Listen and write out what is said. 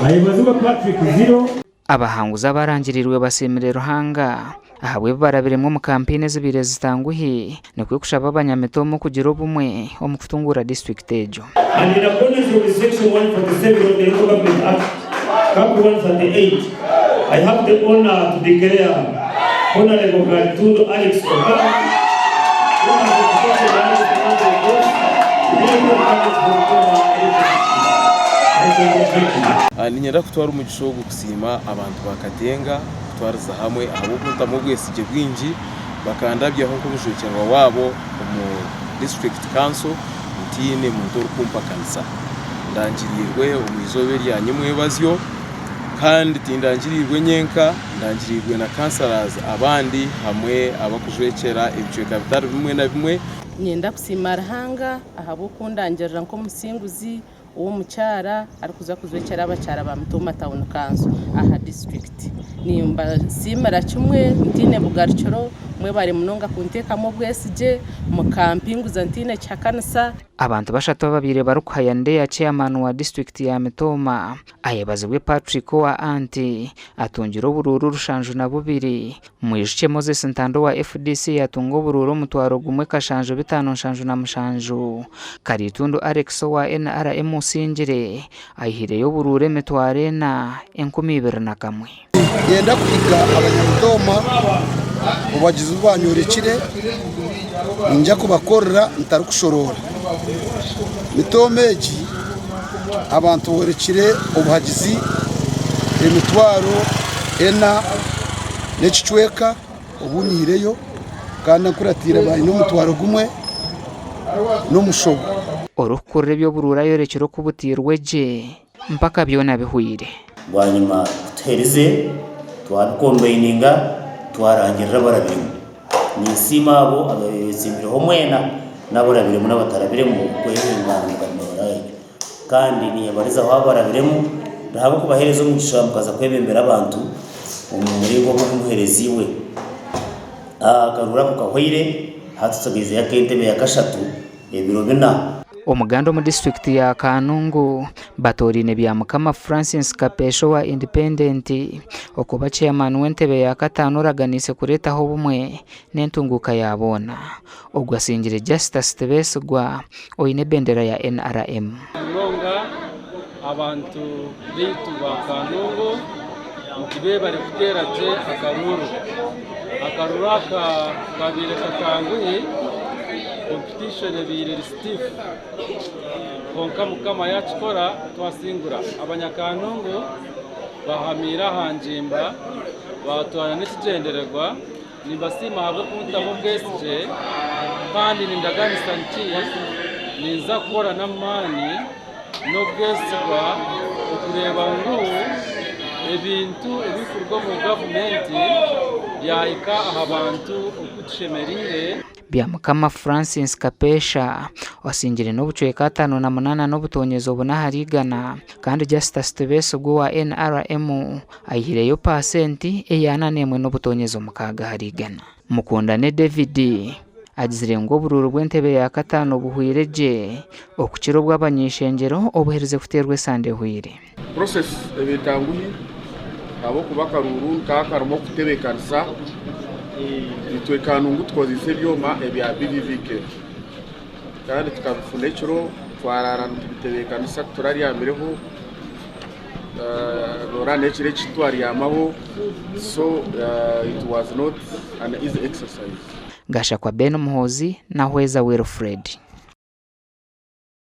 Ayebazibwe Patrick 0. Abahanguzi abarangiriirwe basiimire Ruhanga ahabw'ebi barabiremu omu kampeyini ezibaire zitanguhi nikwo kushaba abanyamitooma okugira obumwe omu kutunguura disiturikiti egyo. And in accordance with section 147 of the Local Government Act, Cap 138, I have the honour to declare Honourable Karitundo Alex Okara, who has obtained the highest number of votes, the local candidate for Mitooma District. I congratulate you. Niinyenda kutwara omugisha ogu kusiima abantu ba Katenga kutwariza hamwe ahabw'okuntamu obwesigye bwingi bakandabyaho nk'omujwekyerwa waabo omu disiturikiti kanso ntaine muntu orikumpakanisa. Ndangiriirwe omu izooba erya nyimwebazyo kandi tindangiriirwe nyenka, ndangiriirwe na kansarazi abandi hamwe abarikujwekyera ebicweka bitari bimwe na bimwe. Niinyenda kusiima Ruhanga ahabw'okundangirira nk'omusinguzi ow'omukyara arikuza kujwekyera abakyara ba Mitooma Town Council aha disiturikiti. Nimbasiimira kimwe ntaine bugarukiro, mwebare munonga kunteekamu obwesigye, mukampinguza ntaine kihakanisa. Abantu bashatu ababaire barikuhayanira eya Chairman wa disiturikiti ya Mitooma, Ayebazibwe Patrick owa Anti atungire oburuuru 72, Mwijukye Moses Ntanda owa FDC yatunga oburuuru omutwaro gumwe kashanju bitaano nshanju na mushanju, Karitundu Alex owa NRM osingire aihireyo oburuuru emitwaro ena 2001. Niinyenda kuhiga abanyamitooma obuhagizi obu banyorekire niinyija kubakorera ntarikushoroora. Mitooma egi abantu borekire obuhagizi emitwaro ena n'ekicweka obu nyihireyo kandi ankuratiire baine omutwaro gumwe n'omushobo. Orikukurira eby'oburuuru ayorekire oku butairwe gye mpaka byona bihweire. Bwanyima ku tuherize twabikombayininga twarangirira abarabiremu. Ninsiima abo abeetsimbireho mwena n'abarabiremu n'abatarabiremu kwehingana mukamera egyo. Kandi ninyebarizaho abarabiremu Ruhanga okubaheereza omugisha mukaza kwebembera abantu omu muringo ogu ogu muhereziibwe. Akaruuru ako kahwaire, hati tutsigaizeyo ak'entebe ya kashatu ebiro bina. Omuganda omu disiturikiti ya Kanungu batooraine Byamukama Francis Kapesha owa Independent okuba chairman w'entebe ya kataano oraganiise kureetaho obumwe n'entunguuka ya boona. Ogu asingire Justus Tibesigwa oine ebendera ya NRM. Munonga abantu baitu ba Kanungu nti bebare kuteera gye akaruuru. Akaruuru aka kabaire katanguhi, competition ebaire eri stiff kwonka Mukama yakikora twasingura. Abanyakanungu bahamiire aha ngimba batwara n'ekigyendererwa. Nimbasiima ahabw'okuntamu obwesigye kandi nindaganisa nti ninza kukora n'amaani n'obwesigwa okureeba ngu ebintu ebirikuruga omu gavumenti byahika aha bantu oku kishemereire. Byamukama Francis Kapesha osingire n'obucweka 58 n'obutoonyezo buna ahari igana kandi Justus Tibesigwa owa NRM Aihireyo paasenti eya 41 n'obutoonyezo 6 ahari igana. Mukundane David agizire ngu oburuuru bw'entebe ya kataano buhweire gye okukira obw'abany'eishengyero obuherize kuteerwa esande ehweire. Process eba etanguhi ahabw'okuba akaruuru nikaba karimu okutebeekanisa. Itwe Kanungu tukozeise ebyoma ebya BVVK kandi tukabifuna ekiro twaraara nitubitebeekanisa tituraryamireho. Noreeba n'ekiro eki twaryamaho so it was not an easy exercise. Gashakwa Ben Muhoozi na Hweza Wilfred.